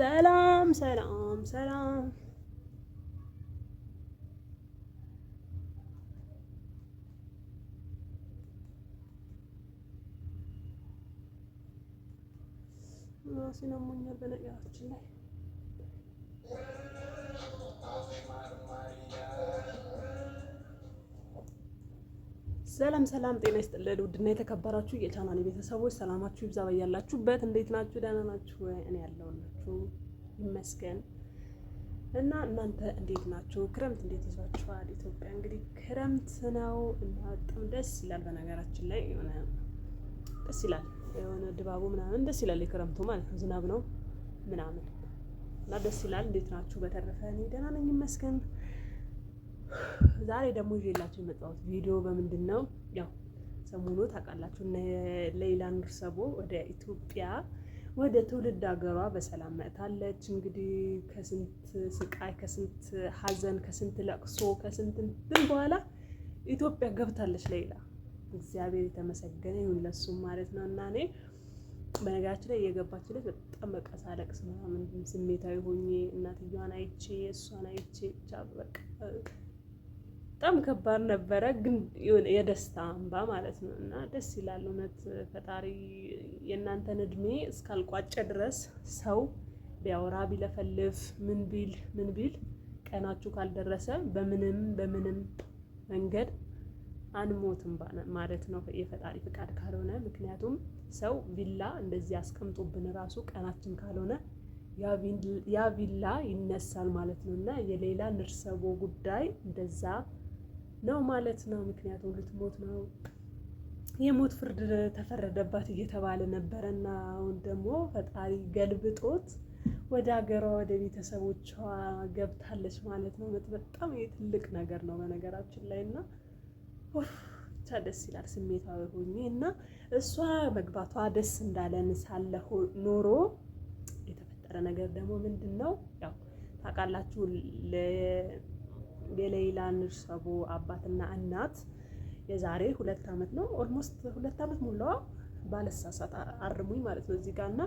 ሰላም ሰላም ሰላም። ራሴን አሞኛል በነገራችን ላይ። ሰላም ሰላም፣ ጤና ይስጥልን ውድና የተከበራችሁ የቻናሌ ቤተሰቦች ሰላማችሁ ይብዛ በያላችሁበት። እንዴት ናችሁ? ደህና ናችሁ? እኔ ያለሁላችሁ ይመስገን። እና እናንተ እንዴት ናችሁ? ክረምት እንዴት ይዟችኋል? ኢትዮጵያ እንግዲህ ክረምት ነው እና በጣም ደስ ይላል። በነገራችን ላይ የሆነ ደስ ይላል፣ የሆነ ድባቡ ምናምን ደስ ይላል፣ የክረምቱ ማለት ነው። ዝናብ ነው ምናምን እና ደስ ይላል። እንዴት ናችሁ? በተረፈ እኔ ደህና ነኝ ይመስገን። ዛሬ ደግሞ ይዤላችሁ የመጣሁት ቪዲዮ በምንድን ነው? ያው ሰሞኑ ታውቃላችሁ ሌይላ ኑርሰቦ ወደ ኢትዮጵያ ወደ ትውልድ ሀገሯ በሰላም መጥታለች። እንግዲህ ከስንት ስቃይ፣ ከስንት ሀዘን፣ ከስንት ለቅሶ፣ ከስንት እንትን በኋላ ኢትዮጵያ ገብታለች ሌይላ። እግዚአብሔር የተመሰገነ ይሁን ለሱም ማለት ነው። እና እኔ በነገራችን ላይ የገባችለት በጣም በቃ ሳለቅስ ምናምን ስሜታዊ ሆኜ እናትየዋን አይቼ እሷን አይቼ ብቻ በቃ በጣም ከባድ ነበረ፣ ግን የደስታ እንባ ማለት ነው። እና ደስ ይላል እውነት ፈጣሪ የእናንተን እድሜ እስካልቋጨ ድረስ ሰው ቢያወራ ቢለፈልፍ ምን ቢል ምን ቢል ቀናችሁ ካልደረሰ በምንም በምንም መንገድ አንሞትም ማለት ነው፣ የፈጣሪ ፍቃድ ካልሆነ። ምክንያቱም ሰው ቪላ እንደዚህ አስቀምጦብን ራሱ ቀናችን ካልሆነ ያ ቪላ ይነሳል ማለት ነው። እና የሌላ ንርሰቦ ጉዳይ እንደዛ ነው ማለት ነው። ምክንያቱም ልትሞት ነው፣ የሞት ፍርድ ተፈረደባት እየተባለ ነበረ እና አሁን ደግሞ ፈጣሪ ገልብጦት ወደ ሀገሯ ወደ ቤተሰቦቿ ገብታለች ማለት ነው። በጣም ትልቅ ነገር ነው በነገራችን ላይ እና ብቻ ደስ ይላል። ስሜታዊ ሆኜ እና እሷ መግባቷ ደስ እንዳለን ሳለ ኖሮ የተፈጠረ ነገር ደግሞ ምንድን ነው ያው ታውቃላችሁ የሌይላ ንርሰቦ አባትና እናት የዛሬ 2 ዓመት ነው፣ almost 2 ዓመት ሞላዋ ባለሳሳት አርሙኝ ማለት ነው እዚህ ጋር። እና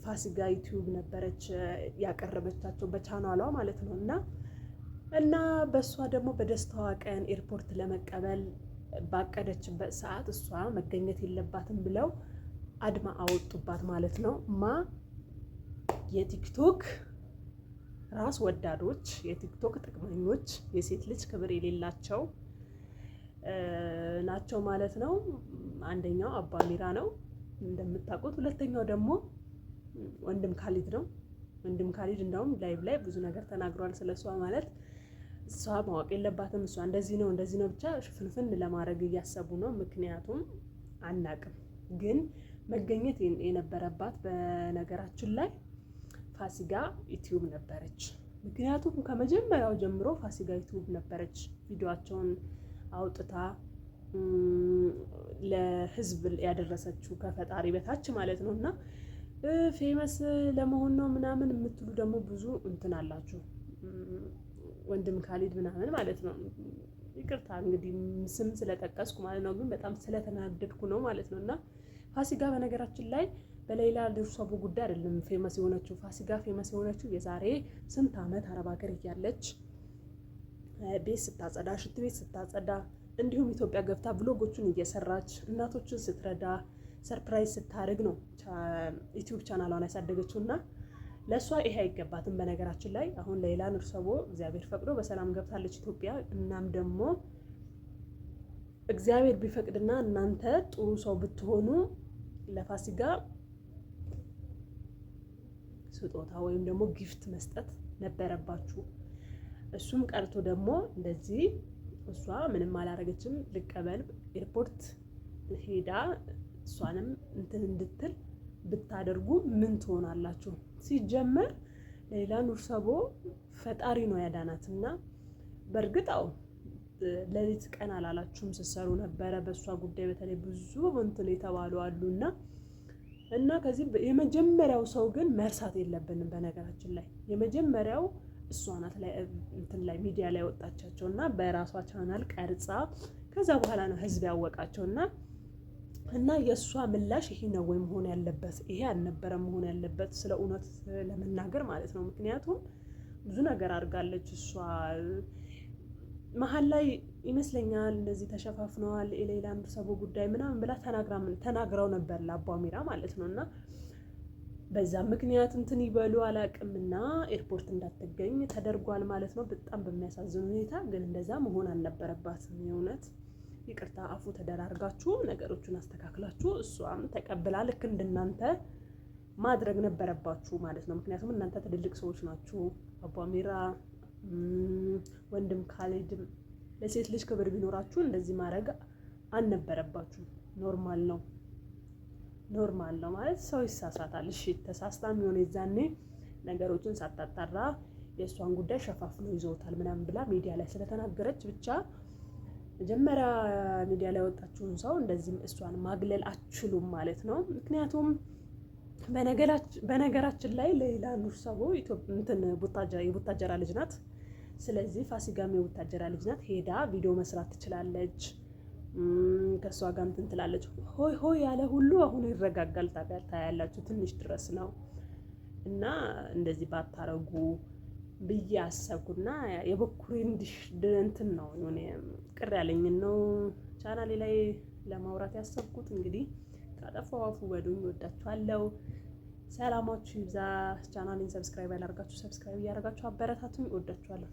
ፋሲካ ዩቲዩብ ነበረች ያቀረበቻቸው በቻናሏ ማለት ነው። እና በእሷ ደግሞ በደስታዋ ቀን ኤርፖርት ለመቀበል ባቀደችበት ሰዓት እሷ መገኘት የለባትም ብለው አድማ አወጡባት ማለት ነው። ማ የቲክቶክ ራስ ወዳዶች፣ የቲክቶክ ጥቅመኞች፣ የሴት ልጅ ክብር የሌላቸው ናቸው ማለት ነው። አንደኛው አባ ሚራ ነው እንደምታውቁት። ሁለተኛው ደግሞ ወንድም ካሊድ ነው። ወንድም ካሊድ እንደውም live ላይ ብዙ ነገር ተናግሯል ስለ እሷ፣ ማለት እሷ ማወቅ የለባትም፣ እሷ እንደዚህ ነው እንደዚህ ነው ብቻ ሽፍንፍን ለማድረግ እያሰቡ ነው። ምክንያቱም አናቅም፣ ግን መገኘት የነበረባት በነገራችን ላይ ፋሲካ ዩቲዩብ ነበረች። ምክንያቱም ከመጀመሪያው ጀምሮ ፋሲካ ዩቲዩብ ነበረች ቪዲዮቸውን አውጥታ ለህዝብ ያደረሰችው ከፈጣሪ በታች ማለት ነው። እና famous ለመሆን ነው ምናምን የምትሉ ደግሞ ብዙ እንትን አላችሁ፣ ወንድም ካሊድ ምናምን ማለት ነው። ይቅርታ እንግዲህ ስም ስለጠቀስኩ ማለት ነው፣ ግን በጣም ስለተናደድኩ ነው ማለት ነው። እና ፋሲካ በነገራችን ላይ በሌላ ድርሰቡ ጉዳይ አይደለም famous የሆነችው። ፋሲካ famous የሆነችው የዛሬ ስንት ዓመት አረብ ሀገር እያለች ቤት ስታጸዳ፣ ሽንት ቤት ስታጸዳ፣ እንዲሁም ኢትዮጵያ ገብታ vlog ኦቹን እየሰራች እናቶችን ስትረዳ surprise ስታደርግ ነው ዩቲዩብ ቻናሏን ያሳደገችው እና ለእሷ ይሄ አይገባትም። በነገራችን ላይ አሁን ሌላ ንርሰቦ እግዚአብሔር ፈቅዶ በሰላም ገብታለች ኢትዮጵያ። እናም ደግሞ እግዚአብሔር ቢፈቅድና እናንተ ጥሩ ሰው ብትሆኑ ለፋሲካ ስጦታ ወይም ደግሞ gift መስጠት ነበረባችሁ። እሱም ቀርቶ ደግሞ እንደዚህ እሷ ምንም አላረገችም። ልቀበል ኤርፖርት ሄዳ እሷንም እንትን እንድትል ብታደርጉ ምን ትሆናላችሁ? ሲጀመር ሌላ ኑርሰቦ ፈጣሪ ነው ያዳናት እና በእርግጥ አዎ ሌሊት ቀን አላላችሁም ስትሰሩ ነበረ። በእሷ ጉዳይ በተለይ ብዙ እንትን የተባሉ አሉና እና ከዚህ የመጀመሪያው ሰው ግን መርሳት የለብንም። በነገራችን ላይ የመጀመሪያው እሷ ናት ላይ እንትን ላይ ሚዲያ ላይ ወጣቻቸው እና በራሷ ቻናል ቀርጻ ከዛ በኋላ ነው ህዝብ ያወቃቸው። እና እና የእሷ ምላሽ ይሄ ነው ወይ መሆን ያለበት? ይሄ አልነበረም መሆን ያለበት፣ ስለ እውነት ለመናገር ማለት ነው። ምክንያቱም ብዙ ነገር አድርጋለች እሷ መሀል ላይ ይመስለኛል እንደዚህ ተሸፋፍነዋል የሌላ አንዱ ሰቦ ጉዳይ ምናምን ብላ ተናግራው ነበር ለአቧሚራ ማለት ነው። እና በዛ ምክንያት እንትን ይበሉ አላቅምና ኤርፖርት እንዳትገኝ ተደርጓል ማለት ነው። በጣም በሚያሳዝን ሁኔታ ግን እንደዛ መሆን አልነበረባትም። የእውነት ይቅርታ አፉ ተደራርጋችሁ ነገሮቹን አስተካክላችሁ እሷም ተቀብላ ልክ እንደናንተ ማድረግ ነበረባችሁ ማለት ነው። ምክንያቱም እናንተ ትልልቅ ሰዎች ናችሁ። አቧሚራ ወንድም ካሌድም ለሴት ልጅ ክብር ቢኖራችሁ እንደዚህ ማድረግ አልነበረባችሁም። Normal ነው፣ normal ነው ማለት ሰው ይሳሳታል። እሺ ተሳስታ የሚሆን የዛኔ ነገሮችን ሳታጣራ የእሷን ጉዳይ ሸፋፍኖ ይዘውታል ምናምን ብላ ሚዲያ ላይ ስለተናገረች ብቻ መጀመሪያ ሚዲያ ላይ ወጣችሁን ሰው እንደዚህም እሷን ማግለል አትችሉም ማለት ነው። ምክንያቱም በነገራችን ላይ ሌላ ኑር ሰቦ እንትን የቡታጀራ ልጅ ናት። ስለዚህ ፋሲካም የቡታጀራ ልጅ ናት። ሄዳ ቪዲዮ መስራት ትችላለች። ከእሷ ጋር እንትን ትላለች። ሆይ ሆይ ያለ ሁሉ አሁን ይረጋጋል። ታያላችሁ፣ ትንሽ ድረስ ነው እና እንደዚህ ባታረጉ ብዬ አሰብኩና የበኩሬን እንትን ነው የሆነ ቅር ያለኝን ነው ቻናሌ ላይ ለማውራት ያሰብኩት። እንግዲህ ካጠፋሁ አፉ በሉኝ። ወዳችኋለሁ። ሰላማችሁ ይብዛ። ቻናሌን subscribe ያላደረጋችሁ subscribe እያደረጋችሁ አበረታቱኝ። ወዳችኋለሁ።